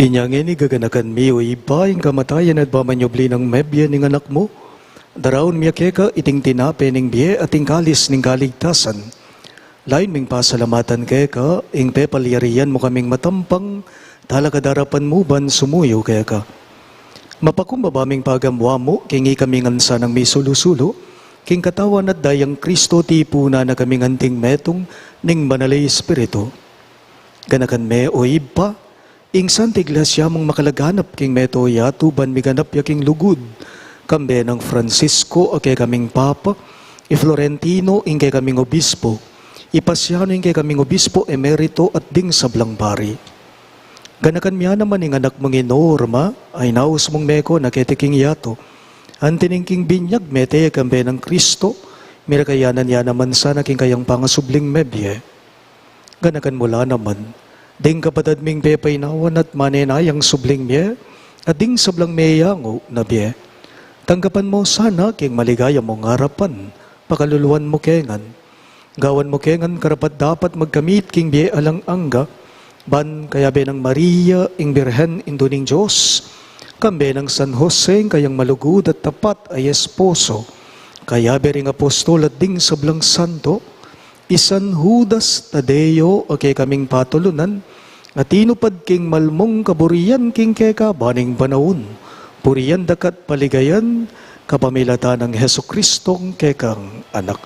Inya ngeni, gaganakan mi, o Ibpa, ing kamatayan at pamanyubli nang mebie ning Anak mu, daraun mi keka iting tinape ning bie at ing kalis ning kaligtasan. Lain ming pasalamatan keka ing pepalyarian mu kaming matampang talakad king arapan mu ban sumuyu keka. Mapakumbaba ming pagamuan mu king ikami ngan sanang misulu-sulu king Katawan at Dayang Kristo, tipunan na kaming anting metung ning Banal a Espiritu. Ganakan me, o Ibpa, ing Santa Iglesia mung makalaganap king mabilug a yatu ban miganap ya king lugud, kambe nang Francisco a kekaming Papa, i Florentino ing kekaming Obispo, i Pasiano ing kekaming Obispo Emerito at ding sablang pari. Ganakan mu ya naman ing anak mung i Norma a inaus mung meko na keti king yatu. Anti ning king binyag mete ya kambe nang Kristo, mirakayanan ya naman sana king kayang pangasubling mebie. Ganakan mu la naman ding kapatad ming pepainawan at manenayang subling mie, at ding sablang meyangu na bie. Tanggapan mu sana king maligaya mung arapan, pakaluluan mu ke ngan. Gawan mu ke ngan karapat-dapat magkamit king bie alang angga, ban kayabe nang Maria, ing Birhen, Indu ning Dios, kambe nang San Jose, ing kayang malugud at tapat a esposo, kayabe ring apostol at ding sablang santo, i San Judas Tadeo a kekaming patulunan, a tinupad king mal mung kaburian king keka ban ing panaun. Purian da ka at paligayan, kapamilatan nang Jesucristong kekang Anak.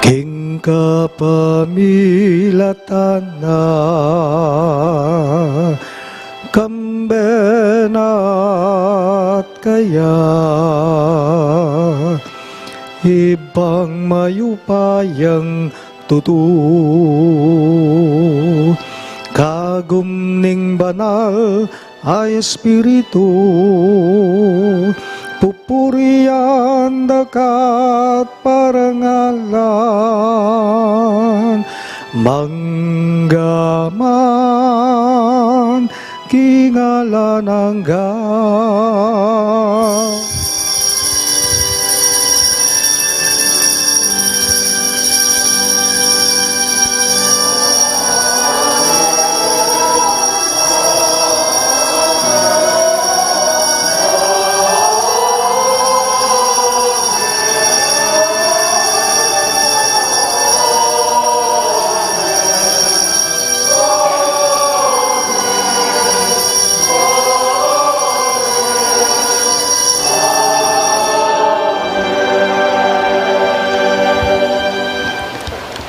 King kapamilatan na, kambe na at kaya, Ibpang mayupayang tutu, kagum ning Banal a Espiritu, pupurian da ka at parangalan, mangga man king alang angga.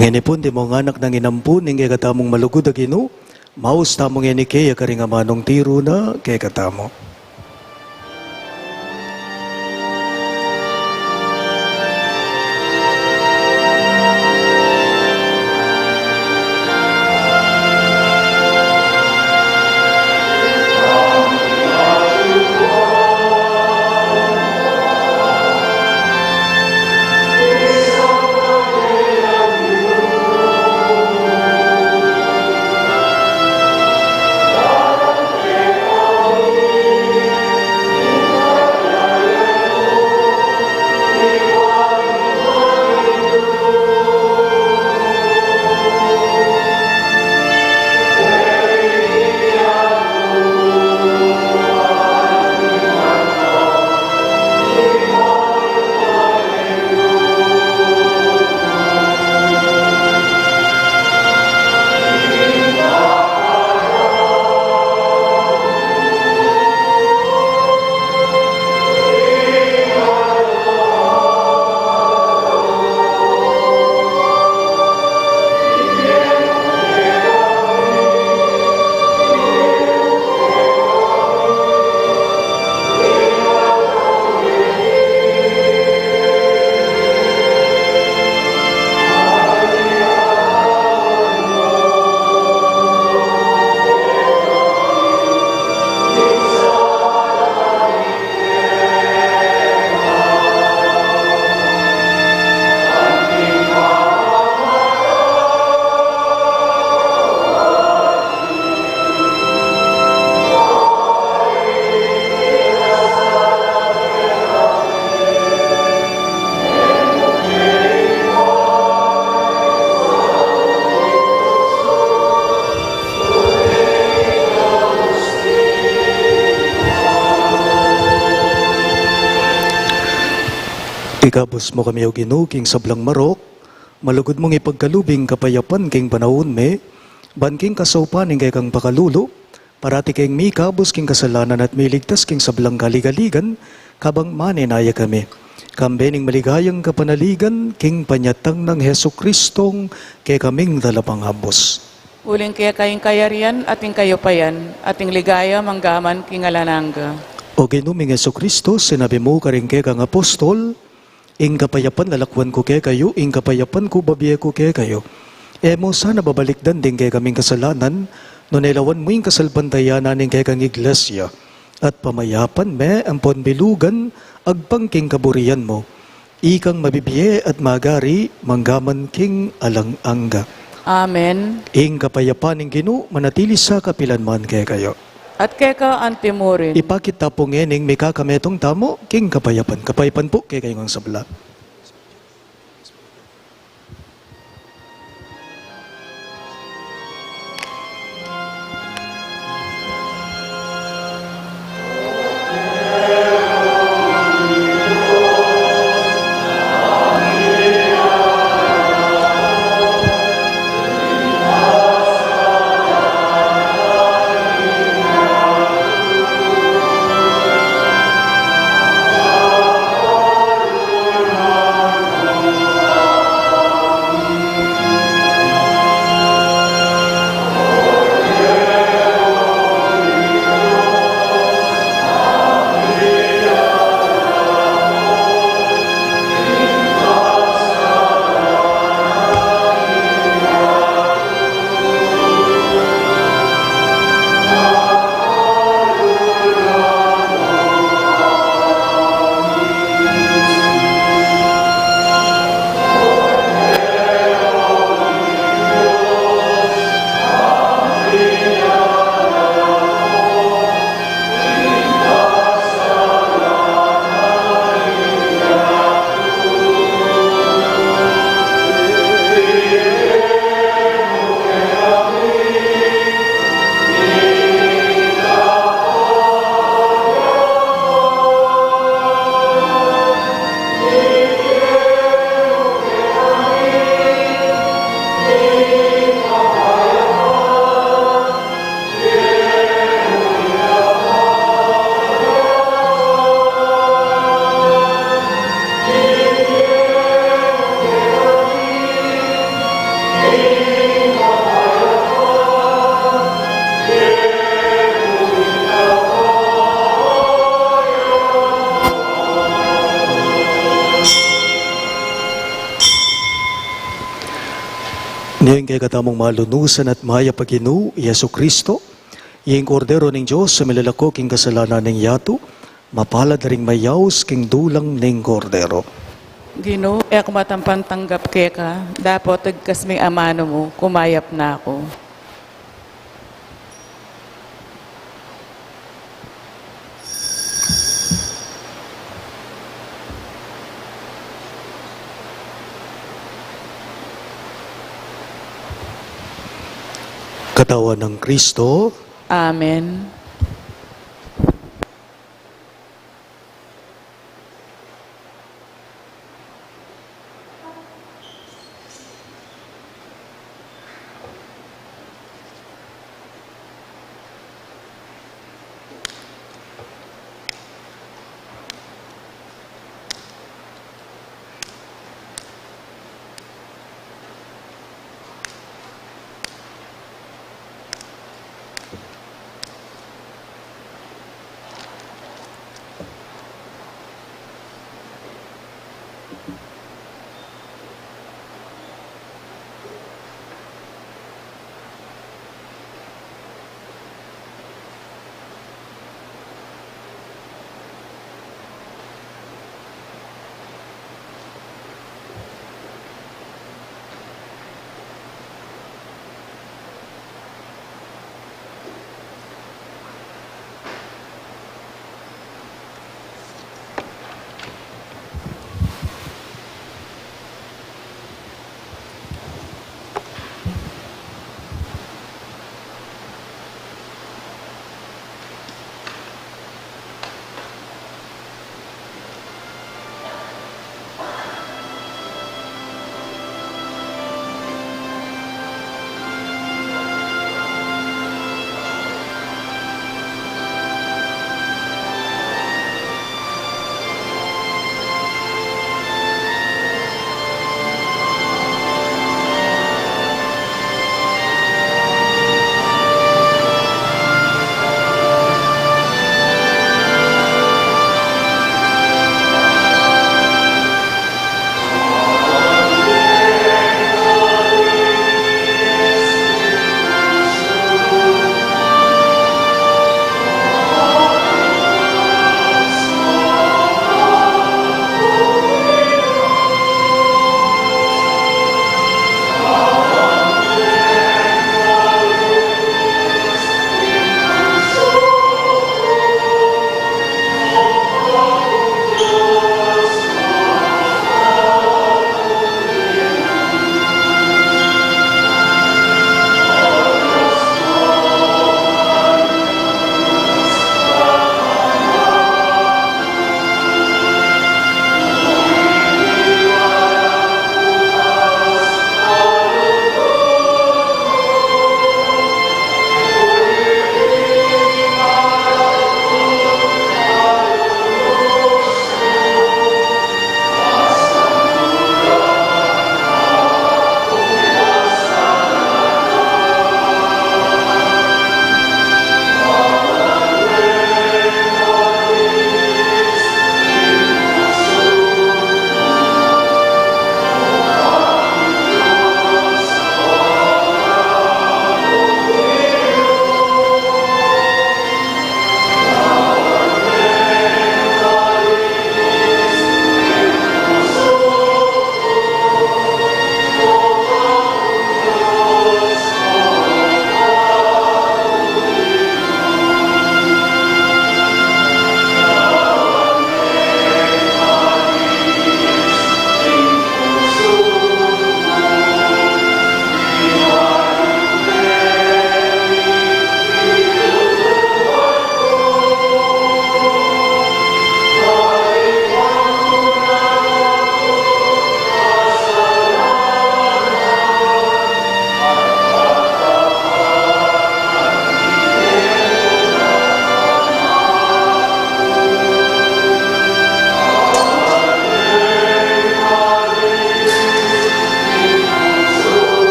Ngeni pu, ing mung anak nang inampun ning kekatamung malugud a Ginu, maus tamu ngeni kaya karing amanung tiru na kekatamu. Ikabus mu kami, O Ginu, king sablang marok, malugud mung ipagkalub ing kapayapan king panaun mi, ban king kasaupan ning kekang pakalulu, parati keng mikabus king kasalanan at miligtas king sablang kaligaligan, kabang manenaya kami. Kambe ning maligayang kapanaligan, king panyatang nang Jesucristong kekaming dalapangabus. Uling keka ing kayarian at ing kayupayan at ing ligaya manggaman king alang angga. O Ginu ming Jesucristo, sinabi mu karing kekang apostol, ing kapayapan lalakwan ku kekayu, ing kapayapan ku babie ku kekayu. E mu sana babalikdan ding kekaming kasalanan, nune lawan mu ing kasalpantayanan ning kekang iglesia, at pamayapan me ampon bilugan agpang king kaburian mu. Ikang mabibie at magari manggaman king alang angga. Amen. Ing kapayapan ning Ginu manatili sa kapilan man kekayu. At keka antimurin. Ipakit ta pu ngening mikakametung tamu king kapayapan. Kapayapan pu kekayung sabla. Ngeni kekatamung malunusan at mayap a Ginu, Jesucristo, ing Kordero ning Dios a milalako king kasalanan ning yatu, mapalad a ring mayaus king dulang ning Kordero. Ginu, e ku matampan tanggap keka, dapot agkas me ing amanu mu, kumayap na ku. Katawan nang Kristo. Amen.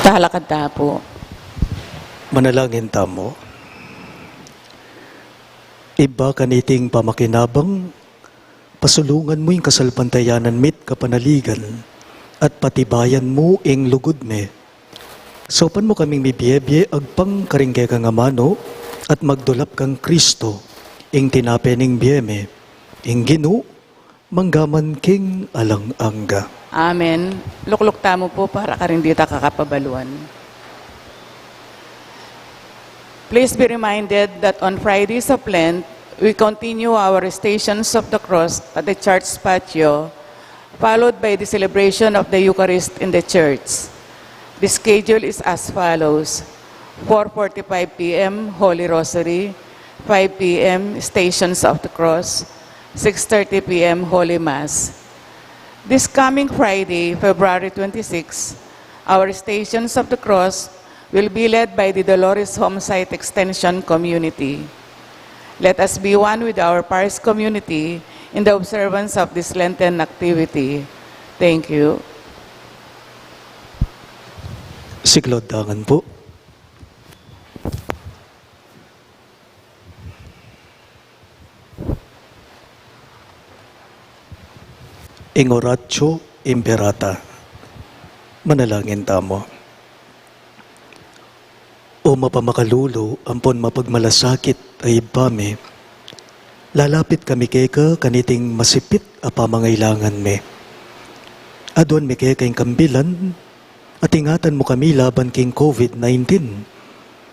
Talakad ta pu. Manalangin tamu. Ibpa, kaniting pamakinabang, pasulungan mu ing kasalpantayanan mi't kapanaligan, at patibayan mu ing lugud mi. Saupan mu kaming mibie-bie agpang karing kekang amanu, at magdulap kang Kristo, ing tinape ning bie mi, ing Ginu, manggaman king alang angga. Amen. Lukluk tamu pu para karing ditak a kapabaluan. Please be reminded that on Fridays of Lent, we continue our Stations of the Cross at the church patio, followed by the celebration of the Eucharist in the church. The schedule is as follows: four forty-five p m, Holy Rosary, five p m, Stations of the Cross, six thirty p m, Holy Mass. This coming Friday, February twenty-six, our Stations of the Cross will be led by the Dolores Homesite Extension Community. Let us be one with our parish community in the observance of this Lenten activity. Thank you. Siklaud dangan pu. Ing Oratio Imperata. Manalangin tamu. O mapamakalulu ampon mapagmalasakit a Ibpa mi, lalapit kami keka kaniting masipit a pamangailangan mi. Aduan mi keka ing kambilan, at ingatan mu kami laban king COVID nineteen.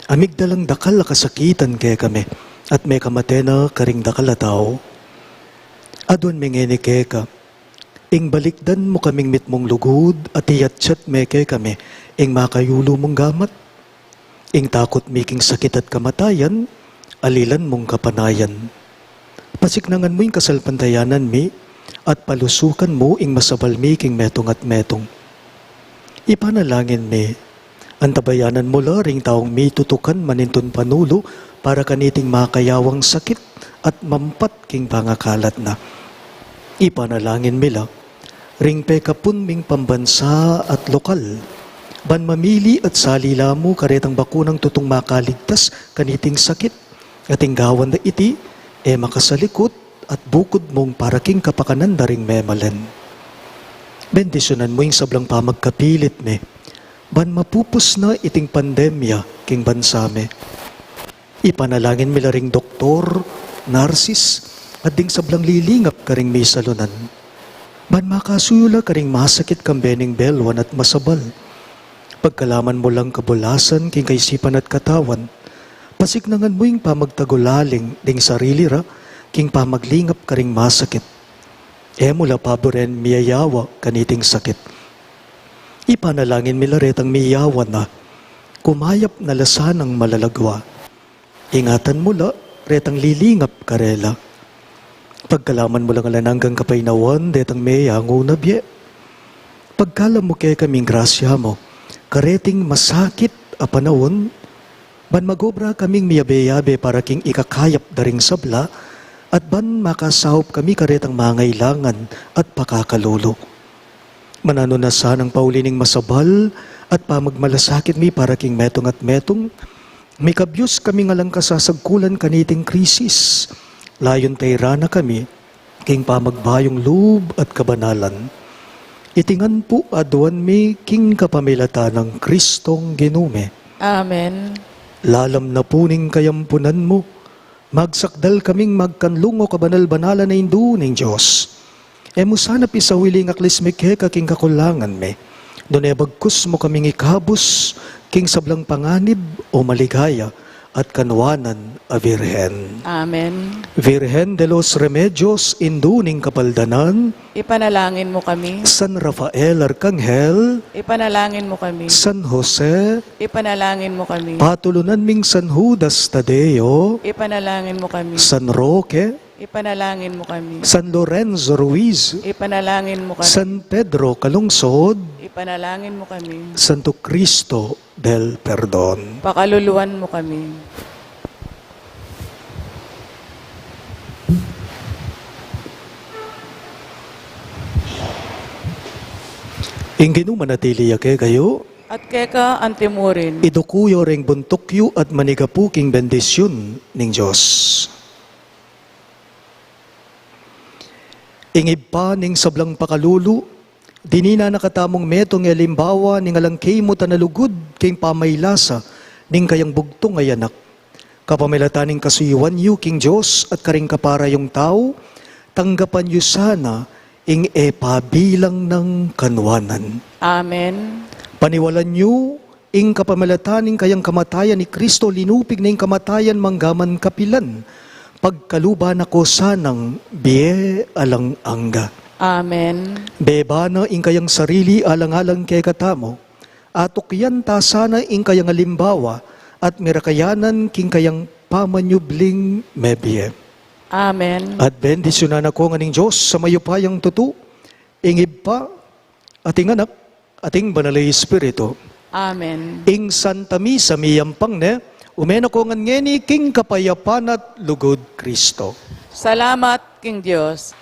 A migdalang dakal a kasakitan kekami, at mekamate na karing dakal a tau. Aduan mi ngeni keka, ing balikdan mu kaming mitmung lugud, at iyatyat me kekami ing makayulu mung gamat. Ing takut mi king sakit at kamatayan, alilan mung kapanayan. Pasiknangan mu ing kasalpantayanan mi, at palusukan mu ing masabal mi king metung at metung. Ipanalangin mi, antabayanan mu la ring taung mitutukan manintun panulu para kaniting makayawang sakit at mampat king pangakalat na. Ipanalangin mi la ring pekapun ming pambansa at lokal, ban mamili at sali la mu karetang bakunang tutung makaligtas kaniting sakit, at ing gawan da iti e makasalikut at bukud mung para king kapakanan da ring memalen. Bendisyunan mu ing sablang pamagkapilit mi, ban mapupus na iting pandemya king bansa mi. Ipanalangin mi la ring doktor, narsis, at ding sablang lilingap karing misalunan, ban makasuyu la karing masakit kambe ning beluan at masabal. Pagkalaman mu lang kabulasan king kaisipan at katawan, pasiknangan mu ing pamagtagulaling ding sarili ra king pamaglingap karing masakit. E mu la paburen miyayawa kaniting sakit. Ipanalangin mi la retang miyawa na, kumayap na la sanang malalagwa. Ingatan mu la retang lilingap karela. Pagkalaman mu lang alang anggang kapaynawan detang meyangu na bie. Pagkalam mu kekami ing grasya mu kareting masakit a panaun, ban magobra kaming miyabe-yabe para king ikakayap da ring sabla, at ban makasaup kami karetang mangailangan at pakakalulu. Mananu na sanang pauli ning masabal at pamagmalasakit mi para king metung at metung, mikabyus kaming alang kasasagkulan kaniting krisis, layun tayran na kami king pamagbayung lub at kabanalan. Iti ngan pu aduan mi king kapamilatan nang Kristong Ginu mi. Amen. Lalam na pu ning kayampunan mu, magsakdal kaming magkanlung, o kabanal-banalan a Indu ning Dios. E mu sana pisawili ing aklis mi keka king kakulangan mi, nune bagkus mu kaming ikabus king sablang panganib o maligaya at kanuanan a Virgen. Amen. Virgen de los Remedios, Indu ning Kapaldanan, ipanalangin mu kami. San Rafael Arkanghel, ipanalangin mu kami. San Jose, ipanalangin mu kami. Patulunan ming San Judas Tadeo, ipanalangin mu kami. San Roque, ipanalangin mu kami. San Lorenzo Ruiz, ipanalangin mu kami. San Pedro Calungsod, ipanalangin mu kami. Santo Cristo del Perdon, pakaluluan mu kami. Ing Ginu manatili ya kekayu. At keka antimurin. Iduku yu reng buntuk yu at manigapu king bendisyun ning Dios. Ing Ibpa ning sablang pakalulu, dinina na katamung metung e alimbawa ning alang kimut a nalugud king pamaylasa ning kayang bugtung a Anak. Kapamilatan ning kasuyuan yu king Dios at karing kaparayung tau, tanggapan yu sana ing e pabilang nang kanuanan. Amen. Paniwalan yu ing kapamilatan ning kayang kamatayan i Kristo, linupig na ing kamatayan manggaman kapilan. Pagkaluban na ko sanang bie alang angga. Amen. Beba na ing kayang sarili alang-alang kekatamu. Atukyan ta sana ing kayang alimbawa at mirakayanan king kayang pamanyubling mebie. Amen. At bendisyunan na ko ngan ning Dios a mayupayang tutu, ing Ibpa, at ing Anak, at ing Banal a Espiritu. Amen. Ing Santa Misa miyampang ne, ume na ko ngan ngeni king kapayapan at lugud Kristo. Salamat king Dios.